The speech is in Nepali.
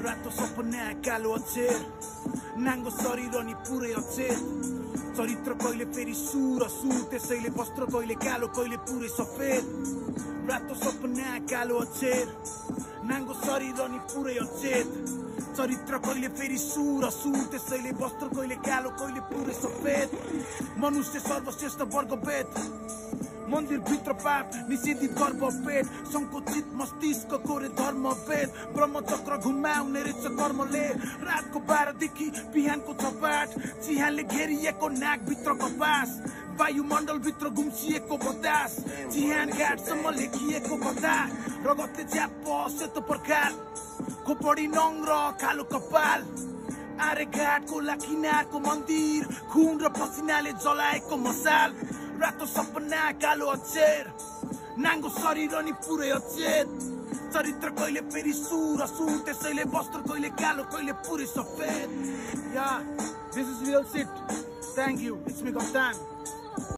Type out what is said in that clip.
रातो सपना कालो अक्षर नाङ्गो शरीर अनि पुरै अक्षर चरित्र कहिले फेरि सुर सुर त्यसैले वस्त्र कहिले कालो कहिले पुरै सफेद रातो सपना कालो अक्षर नाङ्गो शरीर अनि पुरै अक्षर चरित्र कहिले फेरि सुर सुर त्यसैले वस्त्र कहिले कालो कहिले पुरै सफेद मनुष्य सर्वश्रेष्ठ वर्गभेद मन्दिर भित्र पाप निषेधित गर्भपेट संकुचित मस्तिष्क कोरे धर्मभेद ब्रह्मचक्र घुमाउने रहेछ कर्मले रातको 12 देखि बिहानको 6 चिहानले घेरिएको नाक भित्र कपास वायुमण्डल भित्र गुम्सिएको बतास चिहान घाटसम्म लेखिएको कथा रगतले च्याप सेतो प्रकार खोपडी नङ र कालो कपाल आरे घाटको किनारको मन्दिर खुन र पसिनाले जलाएको मसाल रातो सपना कालो अक्षर नाङ्गो शरीर अनि पुरै अचेत चरित्र कहिले फेरि सुर सुर त्यसैले वस्त्र कहिले कालो कहिले पुरै सफेद या this is real shit thank you it's me कप्तान